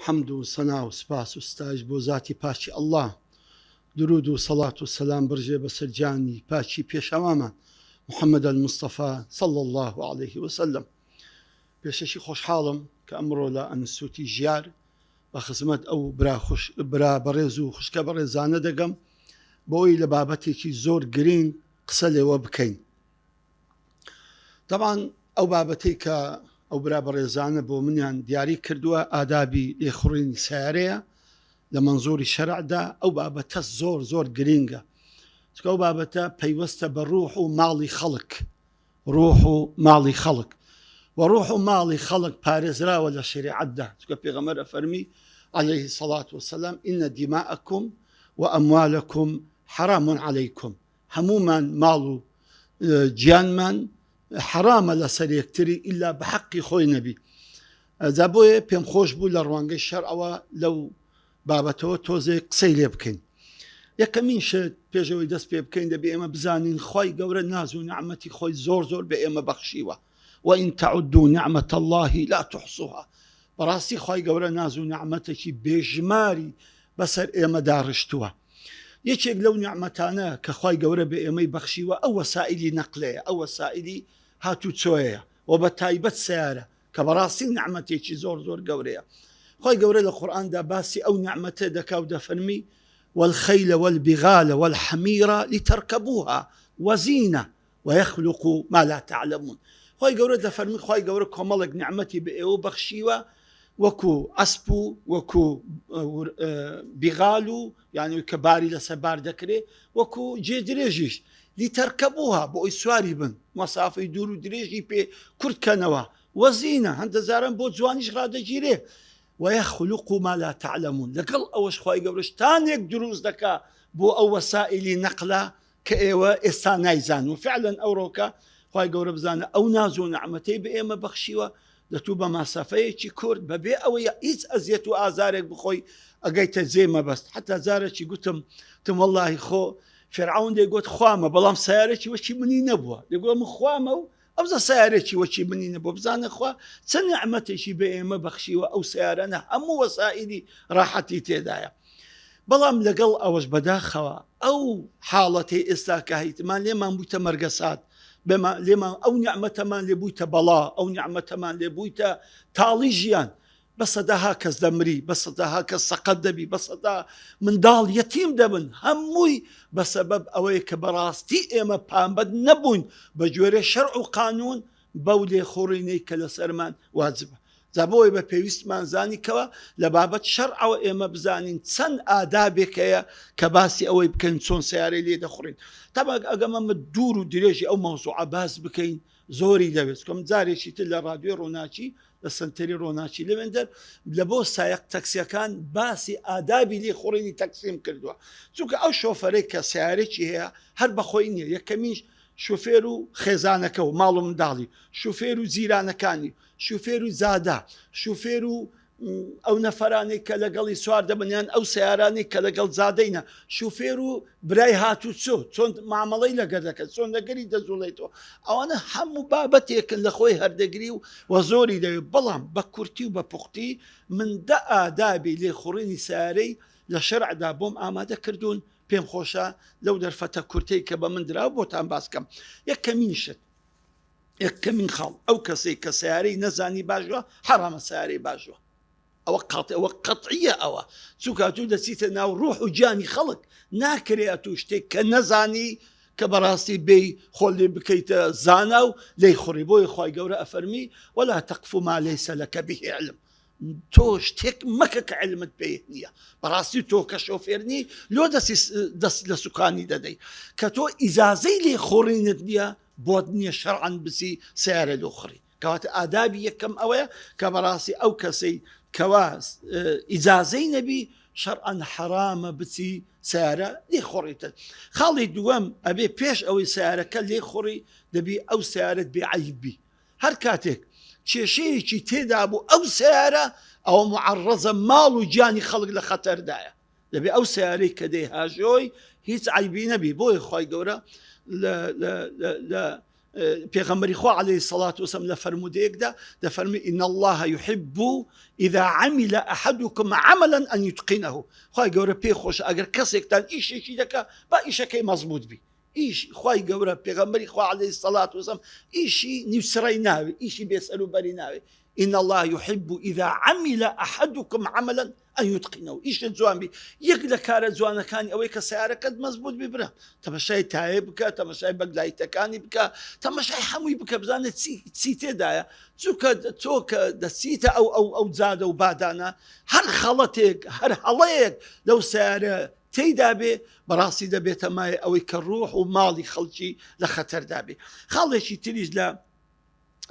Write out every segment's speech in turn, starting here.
حەمد و سەنا و سپاس و ستایش بۆ زاتی پاکی اللە، درود و سەڵات و سەلام بڕژێ بەسەر گیانی پاکی پێشەوامان محمد المصطفی صلی اللە علیه وسلم. پێشەکی خۆشحاڵم کە ئەمڕۆ لە ئەنستوتی ژیار بە خزمەت ئەو برا خوش برا بەڕێز و خوشکە بەڕێزانە دەگەم بۆی لە بابەتێکی زۆر گرینگ قسە لێوە بکەین. تەبعەن ئەو بابەتەی کە ئەو برا بەڕێزانە بۆ منیان دیاری کردووە ئادابی لێخوڕینی سیارەیە لە مەنزوری شەرعدا ئەو بابەتە زۆر زۆر گرینگە چکە ئەو بابەتە پەیوەستە بە ڕوح و ماڵی خەڵک ڕوح و ماڵی خەڵک و ڕوح و ماڵی خەڵک پارێزراوە لە شریعەتدا چکە پێغەمبەر ئەفەرمی عليه الصلاة والسلام إن دماءكم وأموالكم حرام عليكم هەموومان ماڵ و گیانمان حەرامە لەسەر یەکتری ئیلا بە حەقی خۆی نەبی جا بۆیە پێم خۆش بوو لە ڕوانگەی شەرعەوە لەو بابەتەوە تۆزێک قسەی لێ بکەین یەکەمین شت پێشەوەی دەست پێ بکەین دەبێ ئێمە بزانین خی گەورە ناز و نعمەتی خۆی زۆر زۆر بە ئێمە بەخشیوە وإن تعدوا نعمة الله لا تحصوها بەڕاستی خوای گەورە ناز و نیعمەتێکی بێژماری بەسەر ئێمەدا ڕشتووە یەکێک لەو نیعمەتانە کە خوای گەورە بە ئێمەی بەخشیوە ئەو وەسائلی نەقلەیە ئەو وەسائلی هاتوچۆیە و بە تایبەت سیارە کە بەڕاستی نیعمەتێکی زۆر زۆر گەورەیە خوای گەورە لە قورئاندا باسی ئەو نیعمەتە دەکا و دەفەرمی والخيل والبغال والحمير لتركبوها وزينة ویخلق ما لا تعلمون خوای گەورە دەفەرمی خوای گەورە کۆمەڵێک نیعمەتی بە ئێوە بەخشیوە وەکو ئەسپ و وەکو بیغال و یعنی کە باری لەسەر بار دەکرێ وەکو جێ درێژیش لترکبوها بۆ ئەوی سواری بن مەسافەی دوور و درێژی پێ کورت کەنەوە وەزینە هەندە جاران بۆ جوانیش ڕادەگیرێ ويخلق ما لا تعلمون لەگەڵ ئەوەش خوای گەورە شتانێک دروست دەکا بۆ ئەو وەسائلی نەقلە کە ئێوە ئێستا نایزانن و فعلەن ئەوڕۆکە خوای گەورە بزانە ئەو ناز و نەعمەتەی بە ئێمە بەخشیوە دەتوو بە ماسافەیەکی کورت بەبێ ئەوەی هیچ ئەزیەت و ئازارێک بخۆی ئەگەیتە جێ مەبەست حتا جارێکی گوتم تم وەڵاهی خۆ فرعون دەیگوت خوامە بەڵام سیارێکی وەکی منی نەبووە دەگوت من خوامە و ئەوجا سەیارێکی وەکی منی نەبووە بزانە خوا چ نیعمەتێکی بە ئێمە بەخشیوە ئەو سەیارانە هەموو وەسائیلی ڕاحەتی تێدایە بەڵام لەگەڵ ئەوەش بەداخەوە ئەو حاڵەتەی ئێستا کە هەیتمان لێمان بوویتە مەرگەسات لێمان ئەو نیعمەتەمان لێ بوویتە بەڵا ئەو نیعمەتەمان لێ بوویتە تاڵی ژیان بە سەدەها کەس دەمری، بە سەدەها کەس سەقەت دەبی، بە سەدا منداڵ یەتیم دەبن، هەمووی بە سەبەب ئەوەیە کە بەڕاستی ئێمە پابەند نەبووین بە گوێرەی شەرع و قانوون بەو لێخوڕینەی کە لەسەرمان واجبە. جا بۆیە بە پێویستمان زانی کەوا لە بابەت شەرعەوە ئێمە بزانین چەند ئادابێک هەیە کە باسی ئەوەی بکەین چۆن سەیارەی لێ دەخوڕین. تەبعەن ئەگەر ئەمە دوور و درێژی ئەو مەوزوعە باس بکەین زۆری دەوێت، چونکە من جارێکی تر لە ڕادیۆی ڕۆناکی لە سەنتەری ڕۆناکی لەوێندەر لە بۆ سایەق تەکسیەکان باسی ئادابی لێخوڕینی تەکسیم کردووە چونکە ئەو شۆفەرەی کە سیارێکی هەیە هەر بەخۆی نییە یەکەمیش شوفێر و خێزانەکە و ماڵ و منداڵی شوفێر و جیرانەکانی شوفێر و زادە شوفێر و ئەو نەفەرانەی کە لەگەڵی سوار دەبن یان ئەو سەیارانەی کە لەگەڵ جادەینە شوفێر و برای هاتوچۆ چۆن مامەڵەی لەگەر دەکەن چۆن لەگەری دەجوڵێتەوە ئەوانە هەموو بابەتێکن لە خۆی هەردەگری و وە زۆری دەوێت بەڵام بە کورتی و بە پوختی من دە ئادابی لێخوڕینی سیارەی لە شەرعدا بۆم ئامادە کردوون پێم خۆشە لەو دەرفەتە کورتەی کە بە من درا بۆتان باس کەم یەکەمین شت یەکەمین خاڵ ئەو کەسەی کە سیارەی نەزانی باژوە حەرامە سیارەی باژوە ئەوە قات ئەوە قەتعیە ئەوە چونکە ئەتوو دەچیتە ناو ڕوح و گیانی خەڵک ناکرێ ئەتوو شتێک کە نەزانی کە بەڕاستی بێی خۆ لێ بکەیتە زانا و لێی خوڕی بۆیە خوای گەورە ئەفەرمی ولا تقف ما ليس لك به علم تۆ شتێک مەکە کە علمت پێ نییە بەڕاستی تۆ کە شۆفێرنی لۆ دەستی دەست لە سوکانی دەدەی کە تۆ ئیجازەی لێ خۆڕینت نییە بۆت نییە شەرعەن بچی سیارە لۆ خڕی کەواتە ئادابی یەکەم ئەوەیە کە بەڕاستی ئەو کەسەی کەوا ئیجازەی نەبی شەرعەن حەرامە بچی سیارە لێ خۆڕیتن خاڵی دووەم ئەبێ پێش ئەوەی سیارەکە لێ خۆڕی دەبی ئەو سیارەت بێ عیب بی هەر کاتێک کێشەیەکی تێدا بوو ئەو سیارە ئەوە معڕەزە ماڵ و گیانی خەڵک لە خەتەردایە دەبێ ئەو سیارەی کە دەیهاژۆی هیچ عیبی نەبی بۆیە خوای گەورە لە لە لە لە. پێغەمبەری خوا علیه الصلاة والسلام لە فەرموودەیەکدا دەفەرمی إن الله يحب إذا عمل أحدكم عملا أن يتقنه خوای گەورە پێی خۆشە ئەگەر کەسێکتان ئیشێکی دەکا با ئیشەکەی مەزبوط بی ئیش خوای گەورە پێغەمبەری خوا علیه الصلاة والسلام ئیشی نیوسڕی ناوێ ئیشی بێسەر و بەری ناوێ إن الله يحب إذا عمل أحدكم عملا أن يتقنه ئیشت جوان بی یەک لە کارە جوانەکانی ئەوەی کە سیارەکەت مەزبوط بی برا تەمەشای تایە بکە تەمەشای بەگلایتەکانی بکە تەمەشای هەمووی بکە بزانێت چی چی تێدایە چونکە تۆ کە دەچیتە ئەو ئەو ئەو جادە و بادانە هەر خەڵەتێک هەر هەڵەیەک لەو سیارە تێیدا بێ بەڕاستی دەبێتە مایە ئەوەی کە ڕۆح و ماڵی خەڵکی لە خەتەردا بێ خاڵێکی تریش لە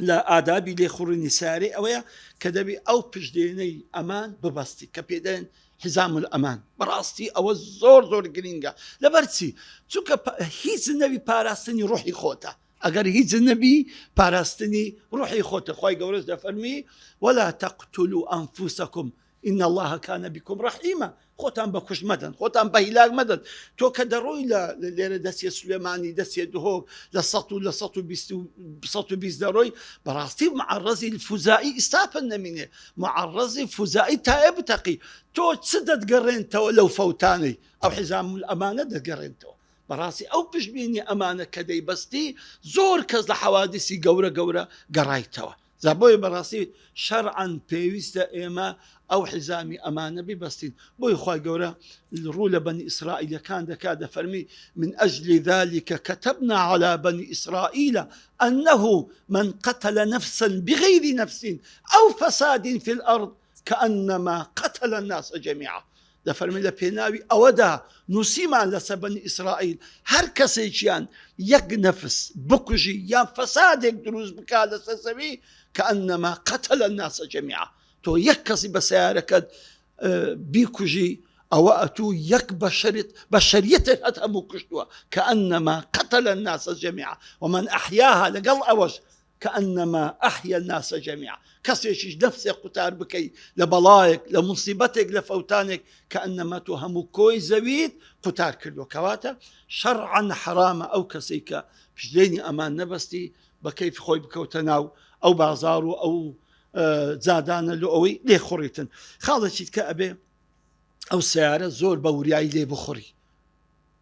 لە ئادابی لێخوڕینی سیارەی ئەوەیە کە دەبی ئەو پشدێنەی ئەمان ببەستی کە پێدەن حزام ئەمان بەڕاستی ئەوە زۆر زۆر گرنگە لەبەر چی چونکە هیچ نەوی پاراستنی ڕۆحی خۆتە ئەگەر هیچ نەبی پاراستنی ڕۆحی خۆتە خی گەورەش دەفەرمی ولا تقتلوا أنفسكم ان اللە کان بکم رحیما خۆتان بە کوشت مەدەن خۆتان بە هیلاک مەدەن تۆ کە دەڕۆی لە لێرە دەچێ سلێمانی دەچێ دهۆک لە سە و لە 120 دەڕۆی بەڕاستی معڕزی فوزایی ئیستاپن نەمینێ معڕزی فوزایی تایە بتەقی تۆ چ دەتگەڕێنتەوە لەو فەوتانەی ئەو حیزام ئەمانە دەگەڕێنتەوە بەڕاستی ئەو پشتبینی ئەمانە کە دەیبەستی زۆر کەس لە حەوادیسی گەورە گەورە گەڕایتەوە جا بۆیە بەڕاستی شەرعەن پێویستە ئێمە ئەو حیزامی ئەمانە بیبەستین بۆی خوای گەورە ڕوو لە بەنی ئیسرائیلەکان دەکات دەفەرمی من أجل ذلك كتبنا على بني إسرائيل أنه من قتل نفسا بغير نفس أو فساد في الأرض كأنما قتل الناس جميعا دەفەرمێ لە پێناوی ئەوەدا نووسیمان لەسەر بەنی ئیسرائیل هەر کەسێکیان یەک نەفس بکوژی یان فەسادێک دروست بکا لەسەر زەوی کە ئەنەما قەتەلە الناس جەمیعا تۆ یەک کەسی بە سیارەکەت بیکوژی ئەوە ئەتوو یەک بەشەرت بەشەریەتت هەت هەموو کوشتووە کە ئەنەما قەتەلە الناس جەمیعا ومن ئەحیاها لەگەڵ ئەوەش کەئەنەما ئەحیا الناس جمیعا، کەسێکیش نەفسێک قوتار بکەی لە بەڵایەک، لە موسیبەتێک، لە فەوتانێک، کەئەنەما تۆ هەموو کۆی زەویت قوتار کردووە، کەواتە شەرعەن حەرامە ئەو کەسەی کە پشتێنی ئەمان نەبەستی بە کەیفی خۆی بکەوتە ناو ئەو بازاڕ و ئەو جادانە لۆ ئەوەی لێخوڕیتن. خاڵێکی تکە ئەبێ ئەو سەیارە زۆر بە وریایی لێ بخوڕی،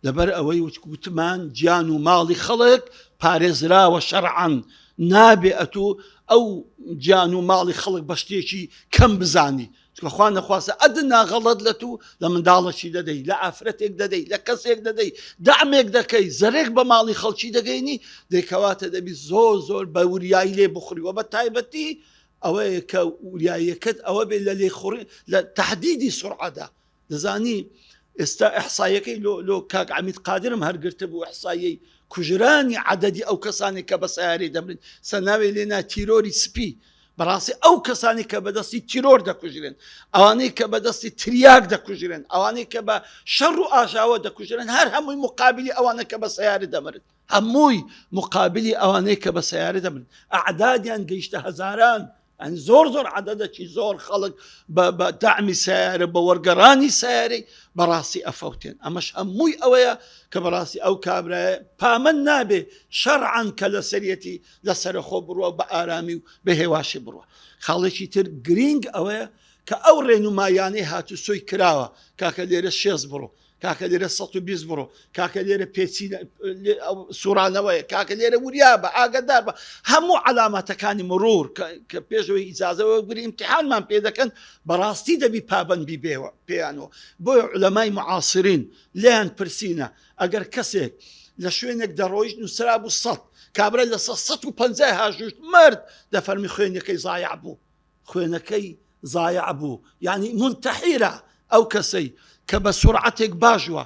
لەبەر ئەوەی وتمان گیان و ماڵی خەڵک پارێزراوە شەرعەن نابێ ئەتوو ئەو گیان و ماڵی خەڵک بە شتێکی کەم بزانی چونکە خوا نەخواستە ئەدنا غەڵەت لە تو لە منداڵەکی دەدەی لە ئافرەتێک دەدەی لە کەسێک دەدەی دەعمێک دەکەی زەرێک بە ماڵی خەڵکی دەگەینی دەیکەواتە دەبی زۆر زۆر بە وریایی لێ بخوری وە بە تایبەتی ئەوەیە کە وریاییەکەت ئەوە بێ لە لێخوڕی لە تهدیدی سرعەدا دەزانی ئێستا ئەحسایەکەی لۆ لۆ کاک عمید قادرم هەرگرتبوو ئەحسایەی کوژرانی عدەدی ئەو کەسانی کە بە سیارەی دەمرن سەناوێ لێنا تیرۆری سپی بەڕاستی ئەو کەسانی کە بەدەستی تیرۆر دەکوژرێن ئەوانەی کە بەدەستی تریاک دەکوژرێن ئەوانەی کە بە شەڕ و ئاژاوە دەکوژرێن هەر هەمووی مقابلی ئەوانە کە بە سیارە دەمرن هەمووی مقابلی ئەوانەی کە بە سیارە دەمرن ئەعدادیان گەیشتە هەزاران یانی زۆر زۆر عەدەدەکی زۆر خەڵک بە دەعمی سیارە بە وەرگەڕانی سیارەی بەڕاستی ئەفەوتێن ئەمەش هەمووی ئەوەیە کە بەڕاستی ئەو کابرایە پامەند نابێ شەرعەن کە لەسەریەتی لەسەرخۆ بڕوە بە ئارامی و بە هێواشی بڕوە خاڵێکی تر گرینگ ئەوەیە کە ئەو ڕێنمایانەی هاتوچۆی کراوە کاکە لێرە شێز بڕۆ کاکە لێرە 120 بڕۆ کاکە لێرە پێچی سوڕانەوەیە کاکە لێرە وریا بە ئاگدار بە هەموو علاماتەکانی مرور کە پێشەوەی ئیجازەوە گری امتحانمان پێ دەکەن بەڕاستی دەبی پابندبی بێوە پێیانەوە بۆیە علەمای معاصرین لێیان پرسینە ئەگەر کەسێک لە شوێنێک دەڕۆیشت نووسرا بوو سە کابرا لە 150 هاژوشت مرد دەفەرمی خوێنەکەی زایع بوو خوێنەکەی زایع بوو یعنی منتەحیرە ئەو کەسەی کە بە سورعەتێک باژوە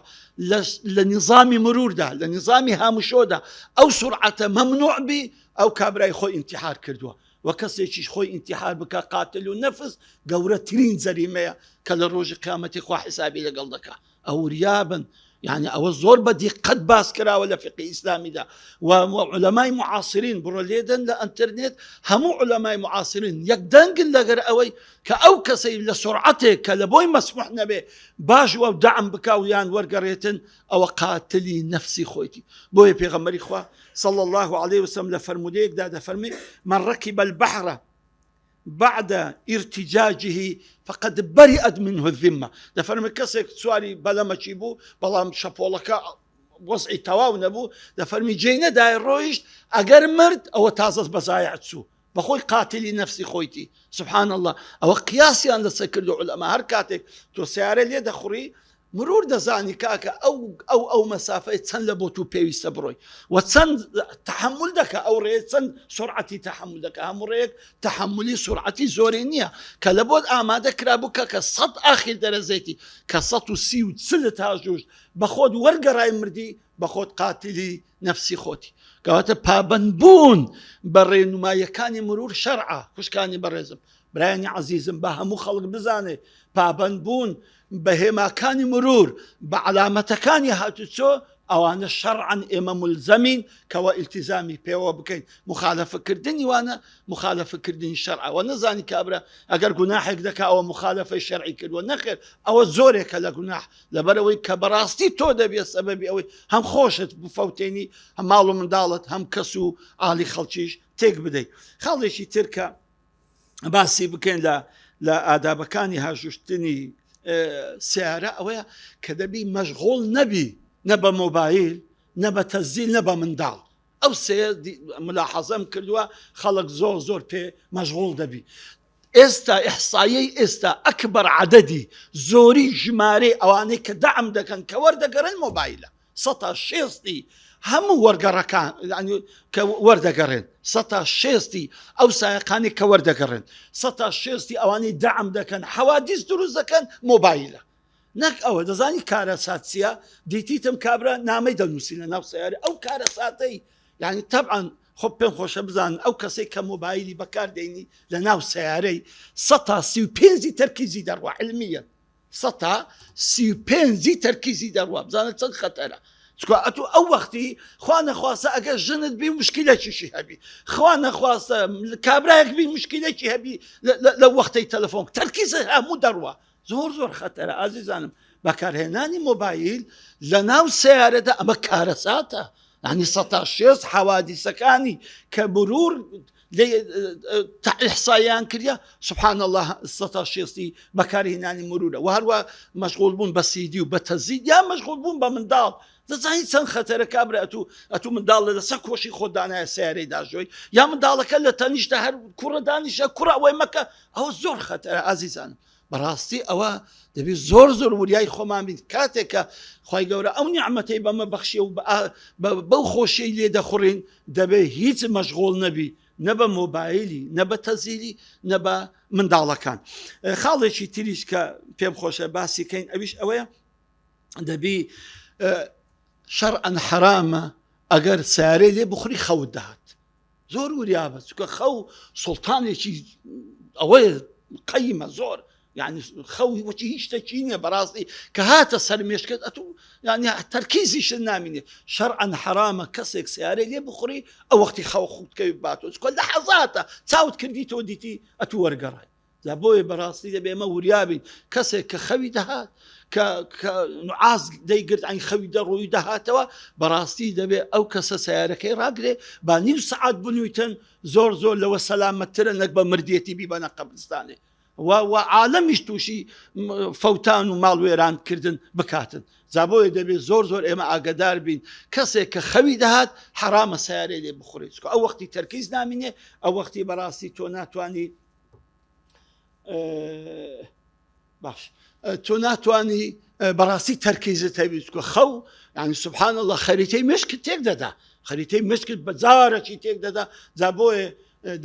لە نیزامی مروردا لە نیزامی هاموشۆدا ئەو سورعەتە مەمنوع بی ئەو کابرای خۆی ئینتیحار کردووە و کەسێکیش خۆی ئینتیحار بکە قاتل و نەفس گەورەترین جەریمەیە کە لە ڕۆژی قیامەتی خوا حسابی لەگەڵ دەکا ئەوریابن. یعنی ئەوە زۆر بە دیقەت باس کراوە لە فقهی ئیسلامیدا و عولەمای معاصرین بڕۆ لێدەن لە ئەتەرنێت هەموو عولەمای معاصرین یەک دەنگن لەگەر ئەوەی کە ئەو کەسەی لە سرعەتێک کە لە بۆی مەسموح نەبێ باش وە دەعم بکا و یان وەرگەڕێتن ئەوە قاتلی نەفسی خۆیتی بۆیە پێغەمبەری خوا صلى الله عليه وسلم لە فەرموودەیەکدا دەفەرمێ من ركب البحر بعد ارتجاجه فقد برئت منه الذمە دەفەرمێ کەسێک سواری بەلەمەکی بوو بەڵام شەپۆڵەکە وەزعی تەواو نەبوو دەفەرمی جێی نەدای ڕۆیشت ئەگەر مرد ئەوە تازەس بەزایع چوو بەخۆی قاتلی نەفسی خۆیتی سبحان الله ئەوە قیاسیان لەسەر کردو علەما هەر کاتێک تۆ سیارە لێ دەخوڕی مرور دەزانی کاکە ئەو ئەو ئەو مەسافەی چەند لە بۆ تو پێویستە بڕۆی و چەند تحمل دەکە ئەو ڕێ چەند سرعەتی تحمل دەکە هەموو ڕێک تحملی سرعەتی زۆری نییە کە لە بۆت ئامادە کرابوو کە کە سەد ئاخیر دەرەزێتی کە 130 تا ژوش بە خۆت وەرگەڕای مردی بە خۆت قاتلی نەفسی خۆتی کەواتە پابەندبوون بە ڕێنماییەکانی مرور شەرعە خوشکانی بەڕێزم برایانی عەزیزم با هەموو خەڵک بزانێ پابەند بوون بە هێماکانی مرور بە عەلامەتەکانی هاتوچۆ ئەوانە شەرعەن ئێمە ملزەمین کەوا ئیلتیزامی پێوە بکەین مخالەفەکردنی وانە مخالەفەکردنی شەرعە وە نەزانی کابرا ئەگەر گوناحێک دەکا ئەوە مخالەفەی شەرعی کردووە نەخێر ئەوە زۆرێکە لە گوناح لەبەرئەوەی کە بەڕاستی تۆ دەبێت سەبەبی ئەوەی هەم خۆشت بفەوتێنی هەم ماڵ و منداڵت هەم کەس و ئالی خەڵکیش تێک بدەیت خاڵێکی تر کە باسی بکەین لە لە ئادابەکانی هاژوشتنی سیارە ئەوەیە کە دەبی مەشغۆڵ نەبی نە بە مۆبایل نە بە تەزیل نە بە منداڵ ئەو سێ ملاحەزەم کردووە خەڵک زۆر زۆر پێ مەشغۆڵ دەبی ئێستا ئیحسایەی ئێستا ئەکبەر عەدەدی زۆری ژمارەی ئەوانەی کە دەعم دەکەن کە وەردەگەڕێن مۆبایلە سەتا شێستی هەموو وەرگەڕەکان کە وەردەگەڕێن سەتا شێستی ئەو سایەقانی کە وەردەگەڕێن سەتا شێستی ئەوانەی دەعم دەکەن حەوادیس دروست دەکەن مۆبایلە نەک ئەوە دەزانی کارەسات چییە دیتیتم کابرا نامەی دەنووسی لە ناو سیارە ئەو کارەساتەی یعنی تەبعەن خۆ پێم خۆشە بزانن ئەو کەسەی کە مۆبایلی بەکار دێنی لە ناو سیارەی سەتا سی و پێنجی تەرکیزی دەڕوا علمیە سەتا سی و پێنجی تەرکیزی دەڕوا بزانە چەند خەتەرە چکە ئەتو ئەو وەختی خوا نەخواستە ئەگەر ژنت بی مشکلێکیشی هەبی خوا نەخواستە کابراەک بی مشکلێکی هەبی لە وەختەی تەلەفۆن تەرکیز هەموو دەڕوا زۆر زۆر خەتەرە ئازیزانم بەکارهێنانی مۆبایل لە ناو سیارەدا ئەمە کارەساتە ینی سەتا شێست حەوادیسەکانی کە مرور ئیحسایان کردە سبحان الله سەتا شێستی بەکارهێنانی مرورە و هەروە مەشغول بوون بە سیدی و بە تەزید یا مەشغول بوون بە منداڵ دەزانی چەند خەتەرە کابرا ئەتوو ئەتوو منداڵ لە لەسەر کۆشی خۆت دانایە سیارەی داژۆی یا منداڵەکە لە تەنیشتە هەر کوڕە دانیشە کوڕە ئەوەی مەکە ئەوە زۆر خەتەرە ئازیزانم بەڕاستی ئەوە دەبێت زۆر زۆر وریای خۆمان بین کاتێک کە خی گەورە ئەو نیعممەتەی بەمە بەخشی و بەو خۆشیی لێ دەخوڕین دەبێت هیچ مەشغۆڵ نەبی نە بە مۆبایلی نە بە تەزیلی نە بە منداڵەکان خاڵێکی تریش کە پێم خۆشە باسی کەین ئەویش ئەوەیە دەبی شەرعەن حەرامە ئەگەر سیارەی لێ بخوری خەوت دەهات زۆر وریابە چکە خەو سوڵتانێکی ئەوەیە قەیمە زۆر یعنی خەوی وەکی هیچ شتێکی نییە بەڕاستی کە هاتە سەر مێشکت ئەتوو یعنی تەرکیزیشت نامینێ شەرعەن حەرامە کەسێک سیارەی لێ بخوری ئەو وەختی خەو خوتکەوی باتۆ چکە لە حەزاتە چاوت کردی تۆ دیتی ئەتوو وەرگەڕای جا بۆیە بەڕاستی دەبێ ئێمە وریا بین کەسێک کە خەوی دەهات کە کە نعاس دەیگرت ئەین خەوی دەڕۆی دەهاتەوە بەڕاستی دەبێ ئەو کەسە سیارەکەی ڕاگرێ با نیو سەعات بنویتن زۆر زۆر لەوە سەلامەتترە نەک بە مردێتی بیبەنە قەبرستانێ و و عالەمیش تووشی فەوتان و ماڵوێران کردن بکاتن جا بۆیە دەبێت زۆر زۆر ئێمە ئاگدار بین کەسێک کە خەوی دەهات حرامە سیارەی لێ بخورێت چکە ئەو وەختی تەرکیز نامینێ ئەو وەختی بەڕاستی تۆ ناتوانانی باش تۆ ناتوانی بەڕاستی تەرکیزت هەبی چکە خەو ینی سبحان الله خەریتەی مشکت تێک دەدا خەریتەی مشکت بە جارەکی تێک دەدا جا بۆیە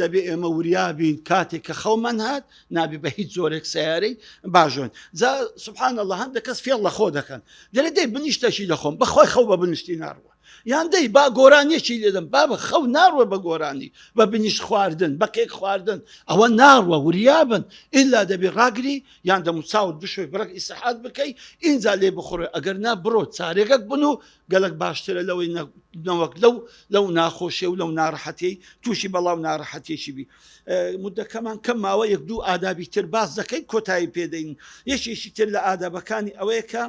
دەبێ ئێمە وریا بین کاتێک کە خەومان هات نابێ بە هیچ جۆرێک سیارەی باژۆن جا سبحان الله هەندێک کەس فێڵ لە خۆ دەکەن دەرێ دەی بنیشتەکی دەخۆم بەخۆی خەو بە بنیشتی ناڕوە. یان دەی با گۆرانیەکی لێدەم بابە خەو ناڕوە بە گۆرانی بە بنیشت خواردن بە کێک خواردن ئەوە ناڕوە وریابن ئیلا دەبی ڕاگری یان دەموچاوت بشۆی بڕێک ئیسراحەت بکەی ئینجا لێ بخوڕێ ئەگەر نا بڕۆ چارێگەک بن و گەلەک باشترە لەوەی نەوەک لەو لەو ناخۆشیە و لەو ناڕەحەتیەی تووشی بەڵا و ناڕەحەتیەکی بی مدەکەمان کەم ماوە یەک دوو ئادابی تر باس دەکەین کۆتایی پێدەین یەکێکی تر لە ئادابەکانی ئەوەیە کە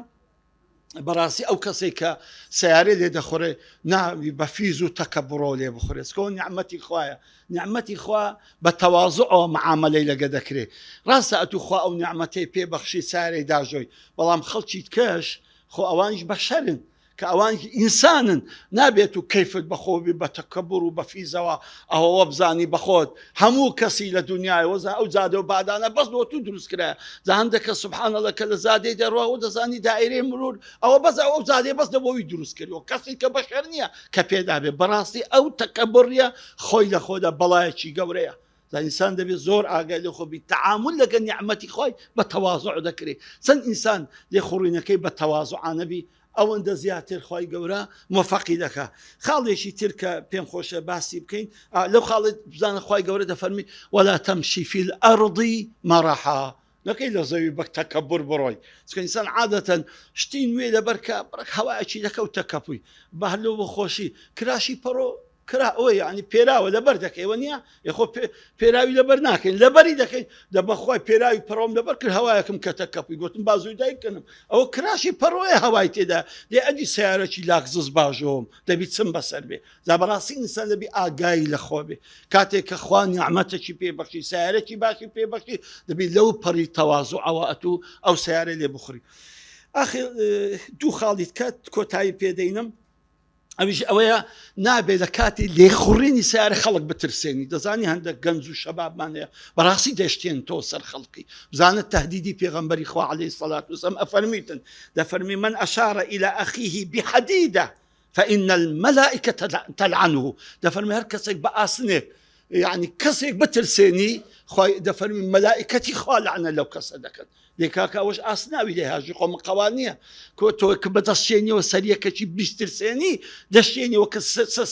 بەڕاستی ئەو کەسێک کە سیارێ لێ دەخورێ ناوی بە فیز و تەکەبڕۆ لێ بخورێت سکۆ نیعمەتی خوایە نیعمەتی خوا بە تەوازعەوە معامەلەی لەگە دەکرێ ڕاستە ئەتو خوا ئەو نیعمەتەی پێ بەخشی سارەی داژۆی بەڵام خەڵکی کەش خۆ ئەوانیش بەشەرن کە ئەوانیش ئینسانن نابێت و کەیفت بەخۆ بی بە تەکەبور و بە فیزەوە ئەوە وەبزانی بەخۆت هەموو کەسی لە دنیای وەزا ئەو جادە و بادانە بەس بۆ تو دروست کرایە جا هەندێک کەس سبحان اللە کە لە جادەی دەڕوا و دەزانی دائیرەی مرور ئەوە بەس ئەو جادەی بەس لە بۆ وی دروست کردووە کەسی کە بەشەر نییە کە پێدا بێ بەڕاستی ئەو تەکەبوریە خۆی لە خۆدا بەڵایەکی گەورەیە جا ئینسان دەبێت زۆر ئاگای لە خۆ بی تەعامول لەگەڵ نیعمەتی خوای بە تەوازع دەکرێت چەند ئینسان لێخوڕینەکەی بە تەوازعانە بی ئەوەندە زیاتر خوای گەورە مۆفەقی دەکا خاڵێکی تر کە پێم خۆشە باسی بکەین لەو خاڵێت بزانە خوای گەورە دەفەرمی ولا تمشي في الأرض مرحا نەکەی لە زەوی بە تەکەبور بڕۆی چونکە ئینسان عادەتەن شتی نوێ لەبەرکە بڕک هەوایەکی دەکە و تەکەپوی بە هەلۆ بە خۆشی کراشی پەڕۆ کرا ئەوە یعنی پێراوە لەبەر دەکەی وە نییە یخۆ پێراوی لەبەر ناکەین لەبەری دەکەین دە بەخوای پێراوی پەڕۆم لەبەر کرد هەوایەکم کەتە کەپوی گوتم بازوی دایکەنم ئەوە کراشی پەڕۆیە هەوای تێدا دێ ئەدی سیارەکی لاکزز باژۆم دەبی چم بەسەر بێ جا بەڕاستی ئینسان دەبی ئاگای لە خۆ بێ کاتێک کە خوا نیعمەتێکی پێ بەخشی سیارەکی باشی پێ بەخشی دەبی لەو پەڕی تەوازوعەوە ئەتوو ئەو سیارە لێ بخوری ئاخر دوو خاڵیت کە کۆتایی پێدەینم ئەویش ئەوەیە نابێت لە کاتی لێخوڕینی سیارە خەڵک بترسێنی دەزانی هەندێک گەنج و شەبابمان هەیە بەڕاستی دەشتێن تۆ سەر خەڵکی بزانە تهدیدی پێغەمبەری خوا عەلەیهی سەلات وسلام ئەفەرمیتن دەفەرمی من ئەشار إلى أخيه بحديدة فإن الملائكة تلعنه دەفەرمی هەر کەسێک بە ئاسنێک یعنی کەسێک بترسێنی خی دەفەرمی مەلائکەتی خوا لەعنە لەو کەسە دەکەن لێ کاکە ئەوەش ئاسناوی لێ هاژی خۆ مقەوان نییە کۆ تۆ کە بەدەستێنیەوە سەریەکەکی بیسترسێنی دەشتێنیەوە کە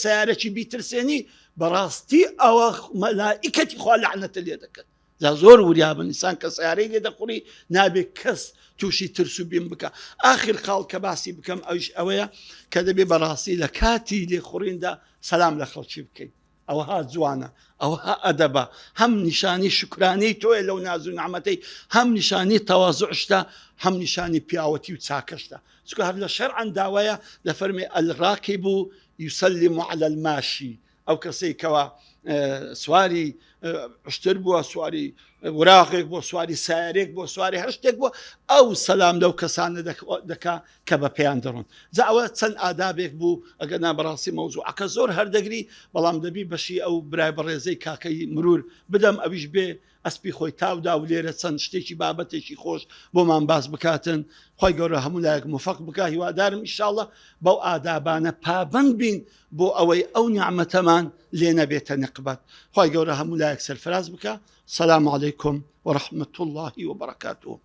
سیارەکی بیترسێنی بەڕاستی ئەوە مەلائکەتی خوا لەعنەتە لێ دەکەن جا زۆر وریابن ئینسان کە سیارەی لێ دەخوڕی نابێ کەس تووشی ترس و بیم بکە ئاخر خاڵ کە باسی بکەم ئەوش ئەوەیە کە دەبێ بەڕاستی لە کاتی لێخوڕیندا سەلام لە خەڵکی بکەین ئەوها جوانە ئەوها ئەدەبە هەم نیشانی شکرانەی تۆیە لەو ناز و نعمەتەی هەم نیشانی تەوازعشتە هەم نیشانی پیاوەتی و چاکەشتە چونکە هەر لە شەرعەن داوایە دەفەرمێ الراکب يسلم على الماشي ئەو کەسەی کەوا سواری عشتر بووە سواری وراغێک بۆ سواری سارێک بۆ سواری هەر شتێک بووە ئەو سەلام لەو کەسانە دەکا کە بە پێیان دەڕۆن جا ئەوە چەند ئادابێک بوو ئەگەر نا بەڕاستی مەوزوعەکە زۆر هەردەگری بەڵام دەبی بەشی ئەو برای بەڕێزەی کاکەی مرور بدەم ئەویش بێ ئەسپی خۆی تاودا و لێرە چەند شتێکی بابەتێکی خۆش بۆمان باس بکاتن خوای گەورە هەموو لایەک موفەق بکا هیوادارم ئیشاڵڵە بەو ئادابانە پابەند بین بۆ ئەوەی ئەو نیعمەتەمان لێ نەبێتە نقبەت خوای گەورە هەموو لایەک سەرفراز بکا سلام علیکم ورحمة الله وبرکاته.